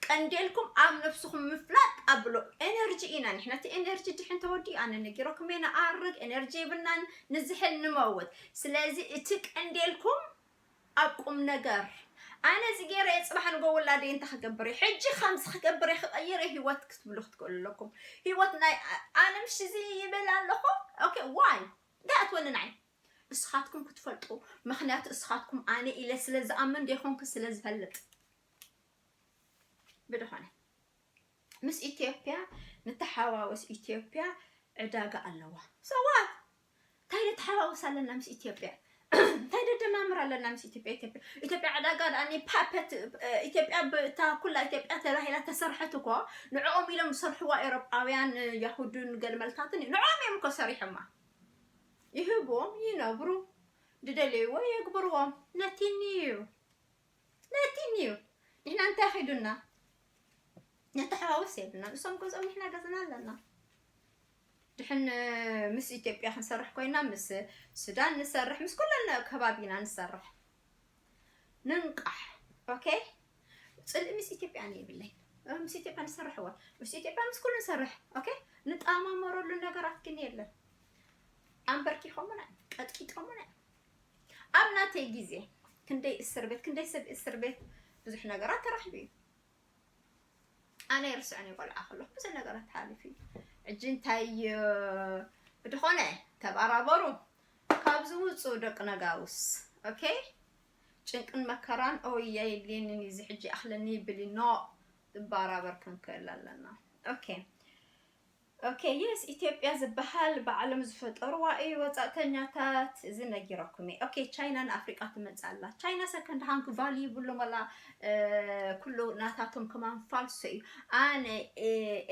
ቀንዴልኩም ኣብ ነብስኹም ምፍላጥ ኣብሎ ኤነርጂ ኢና ንሕና እቲ ኤነርጂ ድሕን ተወዲኡ ኣነ ነጊረኩም እየ ንኣርግ ኤነርጂ ይብልናን ንዝሕል ንመውት ስለዚ እቲ ቀንዴልኩም ኣብ ቁም ነገር ኣነ እዚ ገይረ እየ ፅባሕ ንጎ ውላደይ እንታይ ክገብር እየ ሕጂ ከምዚ ክገብር እየ ክቐይር እየ ህይወት ክትብሉ ክትክእሉ ኣለኩም ህይወት ናይ ኣነ ምሽ እዚ ይብል ኣለኹ ኦኬ ዋይ እንታይ ኣትወኒ ንዓይ እስኻትኩም ክትፈልጡ ምክንያቱ እስኻትኩም ኣነ ኢለ ስለ ዝኣምን ደይኮንኩ ስለ ዝፈልጥ ብድኾነ ምስ ኢትዮጵያ ንተሓዋወስ ኢትዮጵያ ዕዳጋ ኣለዋ ሰዋት እንታይ ንተሓዋወስ ኣለና ምስ ኢትዮጵያ እንታይ ደደማምር ኣለና ምስ ኢትዮጵያ ኢትዮጵያ ኢትዮጵያ ዕዳጋ ደኣ ፓፐት ኢትዮጵያ ብእታ ኩላ ኢትዮጵያ ተባሂላ ተሰርሐት እኮ ንዕኦም ኢሎም ዝሰርሕዋ ኤሮጳውያን ያሁድን ገልመልታትን እዩ ንዕኦም እዮም እኮ ሰሪሖማ ይህብዎም ይነብሩ ዝደለይዎ የግብርዎም። ነቲኒ እዩ፣ ነቲኒ እዩ። ንሕና እንታይ ኺዱና? ነተሓዋውስ የብልና። እሶም ገዝኦም፣ ንሕና ገዝና ኣለና። ድሕን ምስ ኢትዮጵያ ክንሰርሕ ኮይና፣ ምስ ሱዳን ንሰርሕ፣ ምስ ኩለን ከባቢና ንሰርሕ። ንንቃሕ። ኦኬ፣ ፅልኢ ምስ ኢትዮጵያ የብለይ። ምስ ኢትዮጵያ ንሰርሕ እወ፣ ምስ ኢትዮጵያ ምስ ኩሉ ንሰርሕ። ኦኬ፣ ንጣማመረሉ ነገራት ግን የለን። ኣንበርኪኾምና እዮም፣ ቀጥቂጦምና እዮም። ኣብ ናተይ ግዜ ክንደይ እስር ቤት፣ ክንደይ ሰብ እስር ቤት፣ ብዙሕ ነገራት ተራኺቡ እዩ። ኣነ ይርስዕን እዩ፣ ቆልዓ ከለኹ ብዙሕ ነገራት ሓሊፉ እዩ። ሕጂ እንታይ ብድኾነ፣ ተባራበሩ፣ ካብዚ ውፁ ደቂ ነጋውስ። ኦኬ፣ ጭንቅን መከራን ኦይ የድልየንን እዩ፣ እዚ ሕጂ ኣኽለኒ ይብል እዩ። ኖ፣ ዝባራበር ክንክእል ኣለና። ኦኬ፣ ኦኬ፣ የስ፣ ኢትዮጵያ ዝበሃል ባዕሎም ዝፈጠርዋ እዩ፣ ወፃእተኛታት። እዚ ነጊረኩም እየ። ኦኬ፣ ቻይና ንኣፍሪቃ ትመፅእ ኣላ። ቻይና ሰከንድ ሃንክ ቫሊ ይብሉ መላ፣ ኩሉ ናታቶም ከማን ፋልሶ እዩ። ኣነ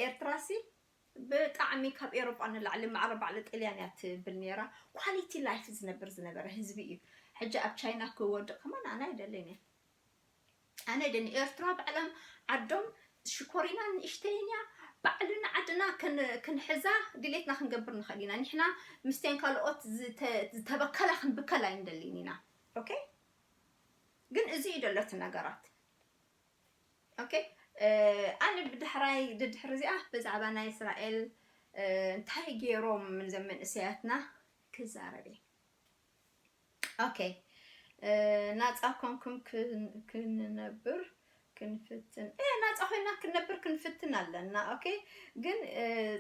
ኤርትራሲ ብጣዕሚ ካብ ኤሮጳ ንላዕሊ ማዕረ ባዕሊ ጥልያን እያ ትብል ነይራ። ኳሊቲ ላይፍ ዝነብር ዝነበረ ህዝቢ እዩ። ሕጂ ኣብ ቻይና ክወድቕ ከማን ኣነ ኣይደልን እየ። ኣነ ደን ኤርትራ ባዕሎም ዓዶም ሽኮሪና ንእሽተይን እያ። ባዕልና ዓድና ክን- ክንሕዛ ድሌትና ክንገብር ንኽእል ኢና። ንሕና ምስቴን ካልኦት ዝተ- ዝተበከላ ክንብከል ኣይንደልን ኢና። ኦኬ፣ ግን እዚ እዩ ደሎ እቲ ነገራት። ኦኬ፣ ኣነ ብድሕራይ ድድሕሪ እዚኣ ብዛዕባ ናይ እስራኤል እንታይ ገይሮም ንዘም መንእሰያትና ክዛረብ እየ። ኦኬ፣ ናፃ ኮንኩም ክን- ክንነብር ክንፍትን፣ እ ናፃ ኮይና ክንነብር ክንፍትን ኣለና። ኦኬ፣ ግን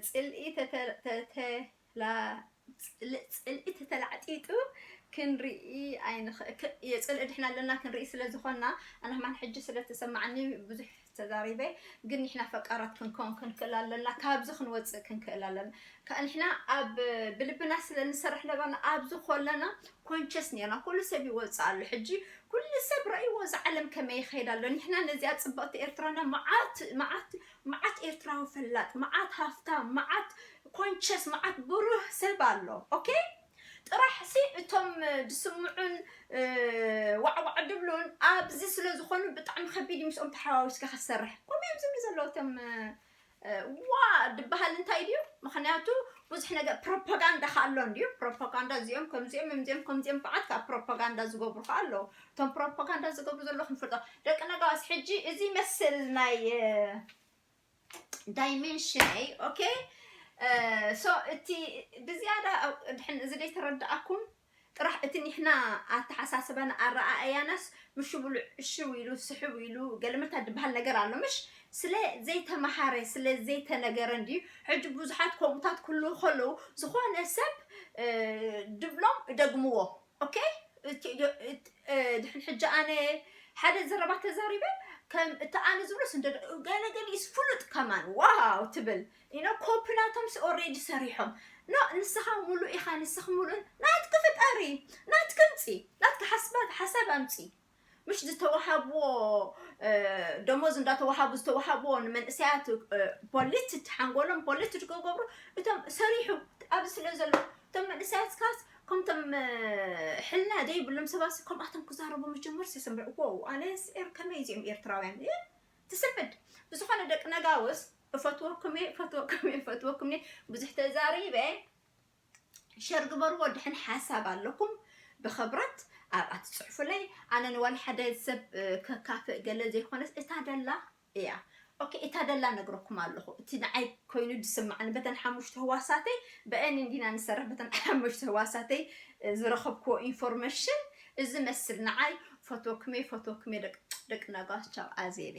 ጽልኢ ተተ- ተተላ- ጽል- ጽልኢ ተተላዕጢጡ ክንርኢ ኣይንኽ- ክ- የጽልኢ ድሕና ኣለና ክንርኢ ስለ ዝኾንና፣ ኣነ ከማን ሕጂ ስለ ተሰማዓኒ ብዙሕ ተዛሪበ። ግን ንሕና ፈቃራት ክንከውን ክንክእል ኣለና፣ ካብዚ ክንወፅእ ክንክእል ኣለና። ከ- ንሕና ኣብ ብልብና ስለ ንሰርሕ ነበርና፣ ኣብዚ ኮለና ኮንቸስ ነርና። ኩሉ ሰብ ይወፅእ ኣሎ ሕጂ፣ ኩሉ ሰብ ረእይዎ እዚ ዓለም ከመይ ይኸይድ ኣሎ። ንሕና ነዚኣ ፅብቕቲ ኤርትራና መዓት መዓት መዓት ኤርትራዊ ፈላጥ፣ መዓት ሃፍታም፣ መዓት ኮንቸስ፣ መዓት ብሩህ ሰብ ኣሎ። ኦኬ፣ ጥራሕ ሲ እቶም ድስምዑን ዋዕዋዕ ድብሉን ኣብዚ ስለ ዝኾኑ ብጣዕሚ ከቢድ እዩ ምስኦም ተሓዋዊስካ ክትሰርሕ። ከምኡ እዮም ዝብሉ ዘለዉ እቶም ዋ ድበሃል እንታይ ድዩ? ምኽንያቱ ብዙሕ ነገር ፕሮፓጋንዳ ከ ኣሎ እንድዩ። ፕሮፓጋንዳ እዚኦም ከምዚኦም እምዚኦም ከምዚኦም በዓት ካብ ፕሮፓጋንዳ ዝገብሩ ከ ኣለዉ። እቶም ፕሮፓጋንዳ ዝገብሩ ዘለኹም ፍልጦ ደቂ ነጋዋስ ሕጂ እዚ ይመስል ናይ ዳይሜንሽነይ። ኦኬ፣ ሶ እቲ ብዝያዳ ድሕን እዚ ደይተረዳኣኩም ጥራሕ እቲ ንሕና ኣተሓሳስባን ኣረኣእያናስ ምሽ ብሉ ዕሽው ኢሉ ስሕው ኢሉ ገለመታ ድበሃል ነገር ኣሎ። ምሽ ስለ ዘይተመሃረ ስለ ዘይተነገረ እንድዩ። ሕጂ ብዙሓት ከምኡታት ክህልዉ ከለዉ ዝኾነ ሰብ ድብሎም እደግምዎ። ኦኬ፣ ድሕን ሕጂ ኣነ ሓደ ዘረባ ተዛሪበ ከም እቲ ኣነ ዝብሎስ እንደ ገለገሊስ ፍሉጥ ከማን ዋው ትብል ኢኖ ኮፒ ናቶም ኦሬዲ ሰሪሖም። ኖ ንስኻ ሙሉእ ኢኻ፣ ንስኽ ሙሉእ ናትክ ፍጠሪ፣ ናትክ ምፂ፣ ናትክ ሓስባት ሓሳብ ኣምፂ። ምሽ ዝተዋሃብዎ ደሞዝ እንዳተዋሃቡ ዝተዋሃብዎ ንመንእሰያት ፖሊትድ ሓንጎሎም ፖሊትድ ክገብሩ እቶም ሰሪሑ ኣብዚ ስለ ዘሎ እቶም መንእሰያት ስካስ ከምቶም ሕልና ዘይብሎም ሰባት ከምኣቶም ክዛረቡ መጀመር ሲሰምዕ ዎ ኣነስ ኤር ከመይ እዚኦም ኤርትራውያን እየ ትስምዕድ። ብዝኾነ ደቂ ነጋውስ እፈትወኩም እየ እፈትወኩም እየ እፈትወኩም እየ ብዙሕ ተዛሪበ። ሸር ግበርዎ ድሕን ሓሳብ ኣለኩም ብኽብረት ኣብኣ ትፅሕፉለይ። ኣነ ንዋላ ሓደ ሰብ ከካፍእ ገለ ዘይኮነስ እታ ደላ እያ። ኦኬ እታ ደላ ነግረኩም ኣለኹ። እቲ ንዓይ ኮይኑ ዝስማዕኒ በተን ሓሙሽተ ህዋሳተይ በአን እንዲና ንሰርሕ በተን ሓሙሽተ ህዋሳተይ ዝረኸብክዎ ኢንፎርሜሽን እዚ መስል ንዓይ ፈትወኩሜ ፈትወኩሜ ደቂ ነጋስ ቻው ኣዜቤ።